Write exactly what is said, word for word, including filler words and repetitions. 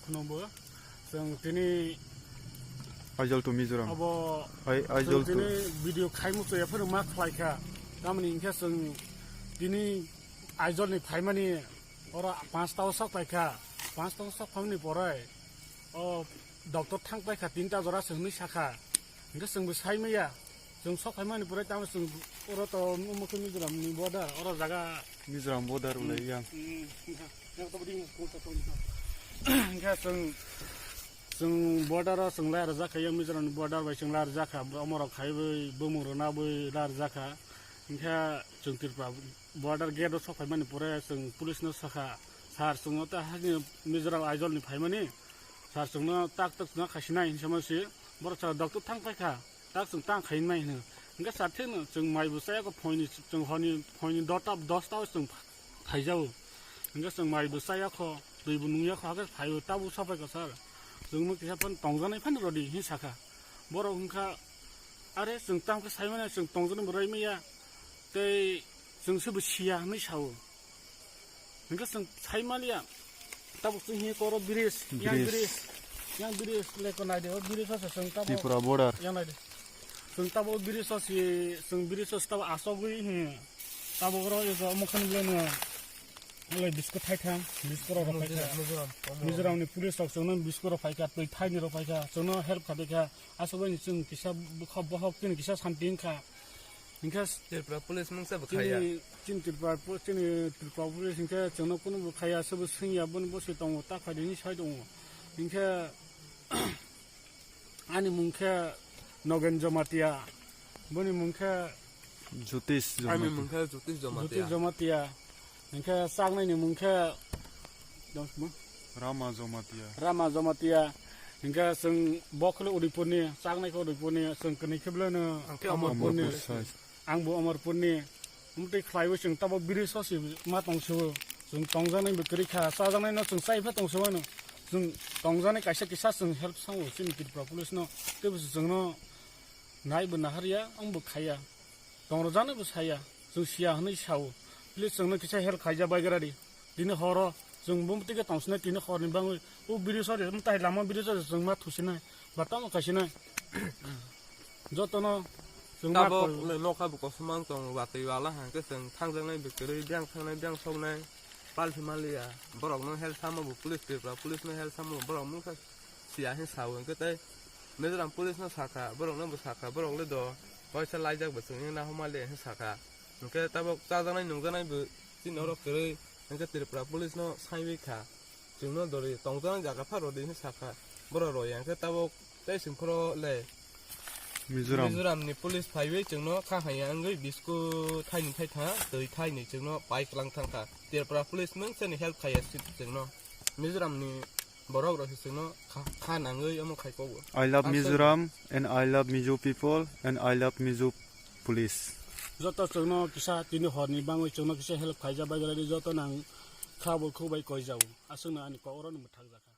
Khunumbo, chwng tini Aizawl to Mizoram. Abo Ai-, chwng Aizawl to tini video khaimuk to yaphano ma khlaikha. Tamoni hinkhe chwng tini Aizawl ni phaimani oro panch ta o sok paikha. Panch ta o sok phamani pore o doctor thang paikha, tinta jora se hwnwi sakha. Hinkhe chwngbo saimaya. Chwng sok phaimani pore tamo chwng oro to omo khe Mizoram ni border, oro jaga. Mizoram border ulai yang. Hmm. Hinkhe chwng, chwng border o chwng lai rwjakha, yang Mizoram ni border bai chwng lai rwjakha, omorok khaiwi bumung rwnawi lai rwjakha. Hinkhe chwng Tripura border gate o sok phaimani pore chwng police no sakha, "Sir, chwng o ta hani Mizoram Aizawl ni phaimani, sir, chwngno tak tak chwngno khaisinai," hinwi sama si. Borok sir doctor thang paikha, tak chwng tang khainai hino. Hinkhe sir thikno chwng mai bo chaya kho, phoini chwng horni phoini dota dosta o chwng phaijao. Hinkhe chwng mai bo chaya kho, twi bo nungya kho, hakhe phaibo tabuk sapai kha sir. Chwngno kisa phano tongjaknai phano rwdi hinwi sakha. Borok hinkha, "Are chwng tamo khe saimanya, chwng tongjaknai bo raimanya." Tei chwng se bo siya hinwi sao. Hinkhe chwng sai maliya. Tabuk chwng hinkhe oro bridge, yang Bridge. bridge, yang bridge le ko naidi, o bridge o se chwng tabuk Tripura border. Yang naidi. Chwng tabuk o bridge o se, chwng bridge o se tabuk asogwi hi. Tabuk oro ego mokhan bwlai no. Ole biskut thai thang, biskut rok rok khai Mizoram, thang. Mizoram, omo. Mizoram ni police rok chwngno biskut rok phaikha, twi thaini rok phaikha, chwngno help kha dikha. Asogwi chwng kisa bwkha bohok chini kisa santi wngkha. Hinkhe Tripura police mungsa bo khaya. Chini, chini Tripura po-, chini Tripura police hinkhe chwngno kunu bo khaya, sobo swngya, boni bo se tongo, ta khaidi hinwi sai tongo. Hinkhe ani mung khe Nogen Jamatia, boni mung khe Jyotish Ani Jamatia. mung khe Jyotish Jamatia. Jyotish Jamatia. Hinkhe chaknaini mung khe Rama Jamatia. Rama Jamatia. Hinkhe chwng bo khwlwi Udaipurni, chaknai khe Udaipurni, chwng kwnwi khe bwleno Ang khe Amarpurni. Amarpur sai. Angbo Amarpurni. Amtwi khlaiwi chwng tabuk bridge o se ma tongsiwo. Chwng tongjaknai bo kwrwi kha, chajaknaino chwng chai pha tongsiwano. Chwng tongjaknai kaisa kisa chwng help sango chini Tripura police no. Teibo se chwngno naibo naharya, angbo khaiya. Tongrwjaknai bo saya, chwng siya hwnwi sao. Please, chwngno kisa help khaija baigra di. Tini horo chwng bumtwi khe tongsinai, tini horni bangwi o bridge o de, mwtai lama bridge o de chwng ma thusinai, ba tamo khaisinai. Jotono chwng ma Tabok kol- le nokha bo kosom ang tong watwi wala hangkhe chwng thangjaknai bo kwrwi, biyang thangnai, biyang soknai. Palsi maliya, borokno help samo bo police, Tripura police no help samo borok mungsa siya hin sao, hwnkhe tei Mizoram police no sakha, borokno bo sakha, borok le do kaisa laijak bo chwngno nahoma le hin sakha, hwnkhe tabok chajaknai nungjaknai bo chini oro kwrwi, hwnkhe Tripura police no saiwi kha, chwngno dori tongjaknai jaga phano rwdi hin sakha, borok rwya hwnkhe tabok tei chwngphoro le Mizoram. Mizoram ni police phaiwi chwngno kha haiya wngwi bisku thaini thai tha twi thaini chwngno pai kwlang thang kha. Tripura police mungsa ni help khaiya si chwngno. Mizoram ni borok rok si chwngno kha, kha nangwi omo khai kobo. I love Aswk Mizoram and I love Mizo people and I love Mizo police. Joto chwngno kisa tini horni bangwi chwngno kisa help khaija bai gala di joto nang kha bo khubai koi jao. Aswkno ani kok oro ni mwthak jakha.